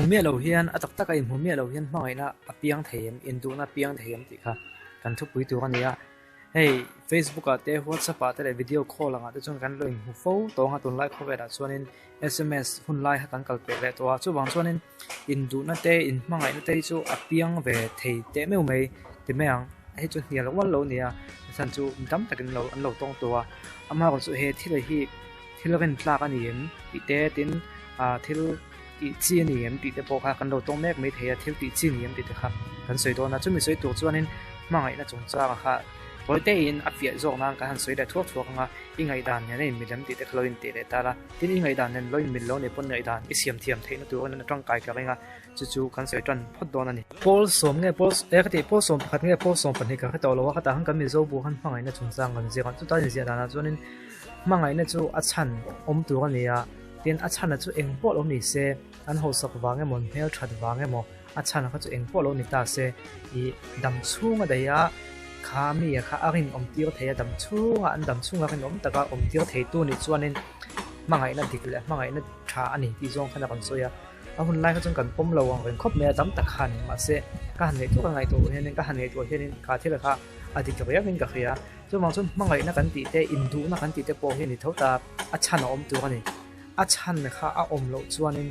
miah lo hian, a tak taka inhmu miah lo hian hmangaihna a piang thei em, induhna a piang thei em tih kha kan thupui tur a ni a. Hei Facebook ah te, WhatsApp ah te leh video call angah te chuan kan lo inhmu fo tawng a, tunlai khawvelah chuanin sms hun lai kha kan kal pek leh tawh a, chuvang chuanin induhna te, inhmangaihna te hi chu a piang ve thei teh meuh mai ti mai ang. Hei chu hnial ual lo a ni a, a chhan chu mi tam takin an lo tawng tawh a, amaherawhchu chu he thil hi thil rin tlak a ni em tih te tin ah thil tih chi a ni em tih te pawh kha kan lo tawng mek mai thei a, thil tih chi a ni em tih te kha kan sawi dawn a, chumi sawi tur chuanin hmangaihna chungchangah kha tawi teiin a fiah zawk nan kan han sawi leh thuak thuak ang a, i ngaihdan nen a inmil em tih te kha lo intih leh ta la, tin i ngaihdan nen lo inmil lo nih pawn ngaihdan i siam thiam theihna tur a tangkai ka ring a, chu chu kan sawi tan phawt dawn a ni. Pawl sawm nge pawl e ka tih pawl sawm pakhat nge pawl sawm pahnih ka hre tawh lo a, khatah khan kan Mizo bu khan hmangaihna chungchang kan ziak a, chuta inziah danah chuanin hmangaihna chu a chhan awm tur a ni a, tin a chhana chu eng pawh lo ni se, an hausak vang emaw an hmel that vang emaw a chhana kha chu eng pawh lo ni ta se, ih dam chhunga daih a kha mi kha a rinawm tir thei a, dam chhunga an dam chhunga rinawm taka awm tir thei tu nih chuanin hmangaihna dik leh hmangaihna tha a ni tih zawng khan a rawn sawi a. A hun lai kha chuan kan pawm lo ang reng khawp mai a, tam tak khan mahse ka han ngaihtuah ka ngaihtuah hianin ka han ngaihtuah hianin kha thil kha a dik riauin ka hria. Chuvang chuan hmangaihna kan tih te, induhna kan tih te pawh hi a ni tho ta, a chhan a awm tur a ni. A chhan kha a awm loh chuanin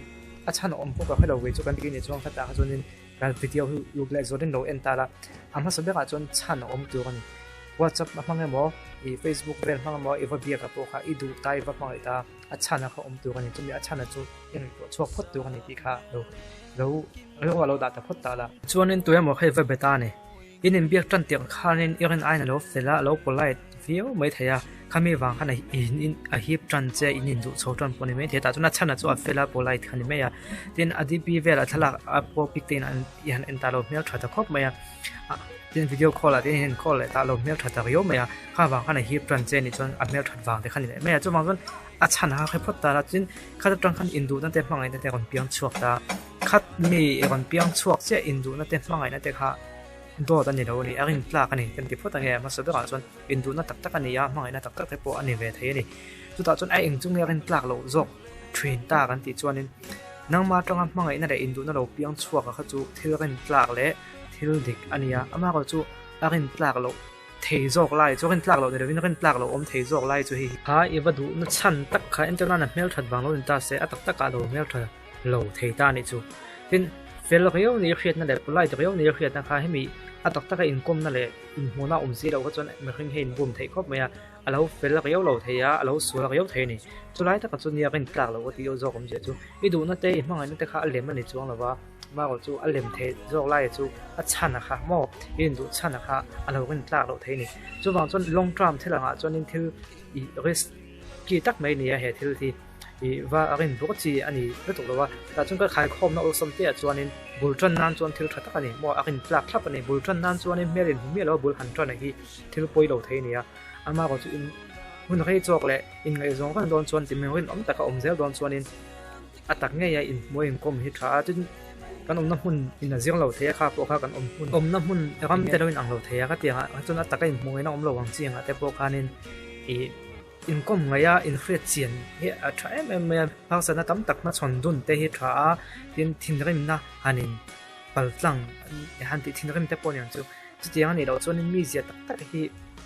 a chhan a awm pawh ka hre lo ve chu kan tih nih chuan khatah kha chuanin kan video hi uluk leh zawtin lo en ta la, a hmasa berah chuan chhan a awm tur a ni. WhatsApp a hmang emaw, ih Facebook vel hmang emaw i va biak ah pawh kha i duh ta i va hmangaih ta a chhan a kha awm tur a ni. Chumi a chhan a chu i ngaihtuah chhuak phawt tur a ni tih kha lo lo rilru ah lo dah ta phawt ta la. Chuanin tuemaw kha i va be ta a ni. In inbiak tan tirh khanin i rin aiin a lo fel a, a lo polite viau mai thei a, khami vang khan a in a hip tan che in induh chho tan pawh a ni mai thei a, tah chuan a chhan a chu a fel a polite kha a ni mai a, tin a DP velah thlalak a pawh pic te in an i han en ta lo hmel tha ta khawp mai a, tin video call ah te in han call leh ta lo hmel tha ta riau mai a, kha vang khan a hip tan che nih chuan a hmel that vang te kha a ni leh mai a, chuvang chuan a chhan a hre phawt ta la, tin khat atang khan induhna te hmangaihna te a rawn piang chhuak ta. Khat mi i rawn piang chhuak chiah induhna te hmangaihna te kha dawt a ni lo a ni, a rin tlak a ni kan ti phawt ang e, a hmasa berah chuan induhna tak tak a ni a, hmangaihna tak tak te pawh a ni ve thei a ni. Chutah chuan a eng chu nge a rin tlak loh zawk thin ta kan tih chuanin nangmah atanga hmangaihna leh induhna lo piang chhuak a kha chu thil rin tlak leh thil dik a ni a, amaherawhchu chu a rin tlak loh thei zawk lai chu rin tlak loh ni lovin rin tlak loh awm thei zawk lai chu hei hi. Kha i va duhna chhan tak kha entir nana hmelthat vang lo ni ta se a tak takah lo hmeltha. lo thei ta anih chu. Tin, fel riau ni hriatna leh polite riau ni hriatna kha hemi a tak taka inkawmna leh inhmuhna awm si loh kha chuan mihring hi a inbum theih khawp mai a, a lo fel riau lo thei a, a lo sual riau thei a ni. Chulai takah chu nia rin tlak loh ka tih zawk awmzia chu i duhna te i hmangaihna te kha a lem a ni chuang lo va, amaherawh chu a lem theih zawk laia chu a chhan a kha maw i induh chhan a kha a lo rin tlak loh thei a ni. Chuvang chuan long term thil angah chuanin thil i risk ki tak mai a ni a he thil hi. Ih va a rin bawk chi a ni lutuk lo a, tah chuan ka khaikhawm na awlsam te ah chuanin bul tan nan chuan thil tha tak a ni maw a rin tlak thlap a ni bul tan nan chuanin hmel in hmu miah lo a bul han tan a hi thil pawi lo thei a ni a ama erawh chu in hun rei chawk leh in ngaihzawng reng dawn chuan ti meng rinawm taka awm zel dawn chuanin a tak ngei a in hmuai inkhawm hi tha a tin kan awmna hmun in a zir lo thei a kha pawh kha kan awm hmun awmna hmun ram te lo in ang lo thei a ka ti ang a chuan a taka in hmuh ngaihna awm lo ang chi angah te pawh khanin ih. Inkawm ngaih a inhriat chian hi a tha em em mai a, harsatna tam tak hmachhawn dun te hi tha a, tin thinrimna han in pal tlang han tih thinrim te pawh a ni ang chu, chutiang a nih loh chuanin mi zia tak tak hi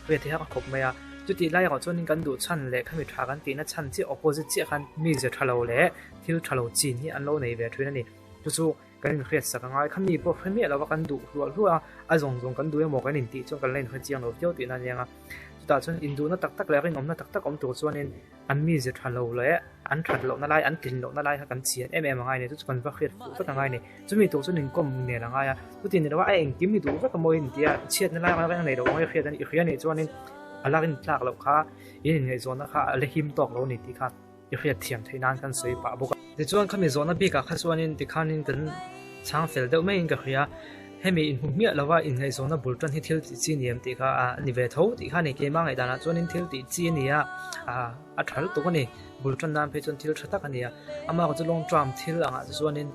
hriat hi a khawp mai a, chutih lai erawh chuanin kan duh chhan leh khami tha kan tihna chhan chiah opposite chiah khan mi zia tha lo leh thil tha lo chin hi an lo nei ve thin a ni, chu chu kan inhriat sak a ngai, khami pawh hre miah lova kan duh hluah hluah a, a zawng zawng kan duh emaw kan intih chuan kan la inhre chiang lo viau tihna a ni ang a. Chutah chuan induhna tak tak leh rinawmna tak tak awm tur chuanin an mize tha lo leh an that lohna lai, an tlin lohna lai kha kan chian em em a ngai a ni. Chu chu kan va hriat fuh vek a ngai a ni. Chumi tur chuan inkawm nel a ngai a. Chuti ni lo a, a engkim i duh vek a maw in tia chhiatna lai reng reng nei lo ang i hriat a ni. I hria nih chuanin a la rintlak loh kha, in inngaihzawnna kha a la him tawk lo a ni tih kha i hriat thiam theih nan kan sawi pah bawk a. Tichuan khami zawhna bikah kha chuanin tikhanin kan chhang fel deuh maiin ka hria. Hemi inhmu hmiah lova inngaihzawnna bul tan hi thil tih chi ni em tih kha a ni ve tho tih kha a ni. Keimah ngaihdanah chuanin thil tih chi a ni a, a tha lutuk a ni. Bul tan nan phei chuan thil tha tak a ni a. Amah chu long term thil angah te chuanin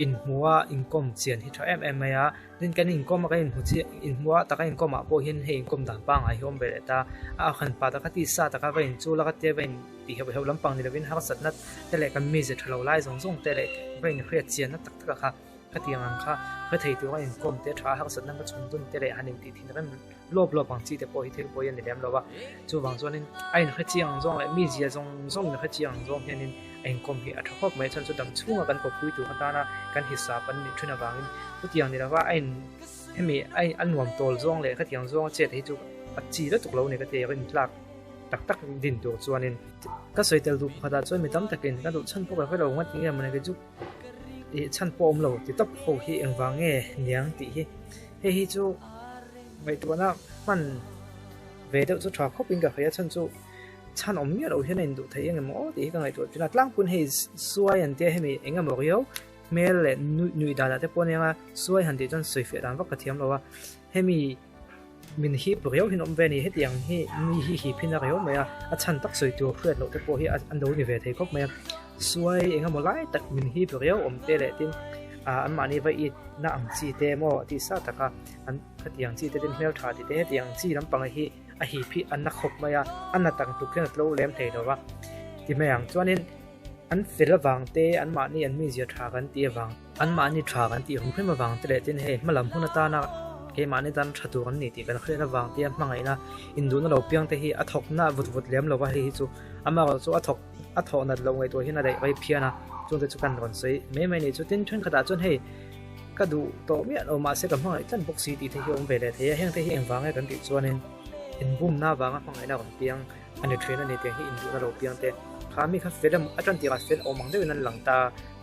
Inhmua inkawm chian hi tha em em mai a, tin kan inkawm a kan inhmu chiah inhmua taka inkawm ah pawh hian hei inkawm dan pangngai hi a awm ve leh ta a, a khan pa taka tisa taka va inchul a ka tia va in tih heuh heuh lampang ni lovin harsatna te leh kan mize tha lo lai zawng zawng te leh va inhriat chianna tak tak a kha khatiang ang kha hre thei tura inkawm te tha a harsatna ka chhun dun te leh han intih thin rem lawp lawp ang chi te pawh hi thil pawi a ni lem lo a, chuvang chuanin a inhre chiang ang zawng leh mi zia zawng zawng inhre chiang ang zawng hianin a inkawm hi a tha khawp mai a chhan chu dam chhunga kan kawppui tur atana kan hisap an nih thin avangin chutiang ni lova a in hemi a a nuam tawl zawng leh khatiang zawnga chet hi chu a chi lutuk lo ni ka ti a rintlak tak tak din tur chuanin ka sawi tel duh pakhatah chuan mi tam takin ka duh chhan pawh ka hre lo ngawt nge mawni kei chu ih chhan pawh awm lo ti tawp ho hi engvang nge niang tih hi hei hi chu ngaihtuahna hman ve deuh chu tha khawp in ka hria chhan chu chhan awm miah loh hian a induh theih eng emaw tih hi ka ngaihtuah thin a tlangpun hei suai an tia hemi eng emaw riau hmel leh nuih nuih danah te pawh a nia suai han tih chuan sawi fiah dan vak ka thiam lo a hemi min hip riau hian awm ve a ni hetiang hi mi hi hip hin a riau mai a a chhan tak sawi tur hriat loh te pawh hi an lo ni ve thei khawp mai a suai eng emaw lai tak min hip riau awm te leh tin ah anmahni va it na ang chi te emaw tih sa taka an khatiang chi te tin hmeltha tih te hetiang chi lampang hi a hip hi a na khawp mai a a na tak tuk hian a tlo lem thei lo va ti mai ang chuanin an fel avang te anmahni an mizia tha kan tih avang anmahni tha kan tih hum hrim avang te leh tin hei hmalam hun atana keimahni tan tha tur an ni tih kan hriat avang te hmangaihna induhna lo piang te hi a thawk na vut vut lem lo va hei hi chu amaherawhchu chu a thawk a thawh nat loh ngaihtuah hian a daih rei phian a chung te chu kan rawn sawi mai mai a ni chu tin thenkhatah chuan hei ka duh tawh miah lo mahse ka hmangaih tlat bawk si tih te hi a awm ve leh thei a heng te hi engvang nge kan tih chuanin inbumna avanga hmangaihna rawn piang a ni thin a ni tih hi induhna lo piang te kha mi kha fel emaw a tan tirah fel awm ang deuhin an lang ta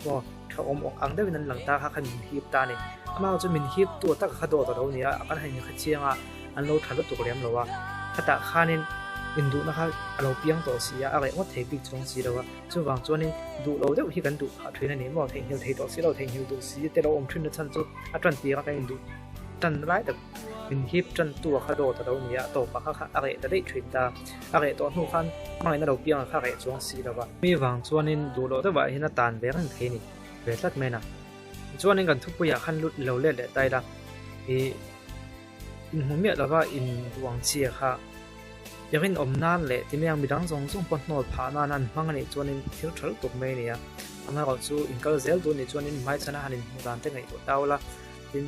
maw tha awm ang deuhin an lang ta kha khan min hip ta a ni amah chu min hip tu tak kha dawt a lo ni a kan han inkha chiang a an lo tha lutuk lem lo a khatah khanin induhna kha a lo piang tawh si a a reh ngawt thei bik chuang si lo a chuvang chuanin duh lo deuh hi kan duh phah thin a ni maw theihnghilh thei tawh si lo theihnghilh duh si te lo awm thin na chhan chu a tan tirah kan induh tan lai tak min hip tan tu a kha dawt a lo ni a tawpah kha kha a reh ta daih thin ta a reh tawh hnu khan hmangaihna lo piang a kha reh chuang si lo va. Mi vang chuanin duh loh deuhah hian a tan ve reng thei a ni ve tlat mai na. Chuanin kan thupuiah khan lut lo let leh ta ila ih inhmu miah lova induh ang chi kha i rinawm nan leh ti mai ang midang zawng zawng pawh hnawl phah nan an hmang a nih chuanin thil tha lutuk mai a ni a. Amaherawh chu inkal zel duh nih chuanin hmaichhana han inhmuh dan te ngaihtuah tau la tin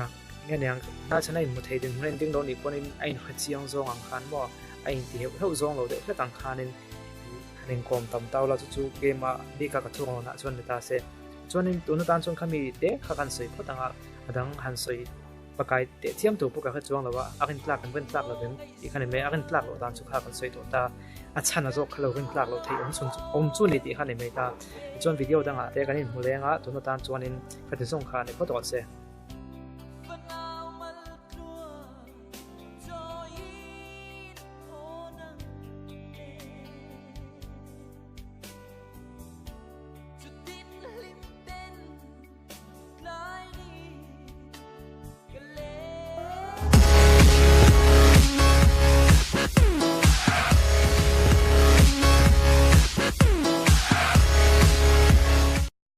ah nge niang hmaichhana inhmu thei dinhmun a inding lo nih pawhin a inhre chiang zawng ang khan maw a inti heuh heuh zawng lo deuh hlek ang khanin han inkawm tam tau la chu chu keimah bika ka thurawnah chuan ni ta se. Chuanin tun atan chuan khami te kha kan sawi phawt ang a, a dang han sawi pakai teh thiam tur pawh ka hre chuang lo a, a rin tlak kan rin tlak lovem tih kha ni mai, a rin tlak loh dan chu kha kan sawi tawh ta, a chhan a zawk kha lo rin tlak loh theih awm chhun chu awm chu ni tih kha ni mai ta. Tichuan video dangah te kan inhmu leng a, tun atan chuanin ka ti zawng kha ni phawt rawh se.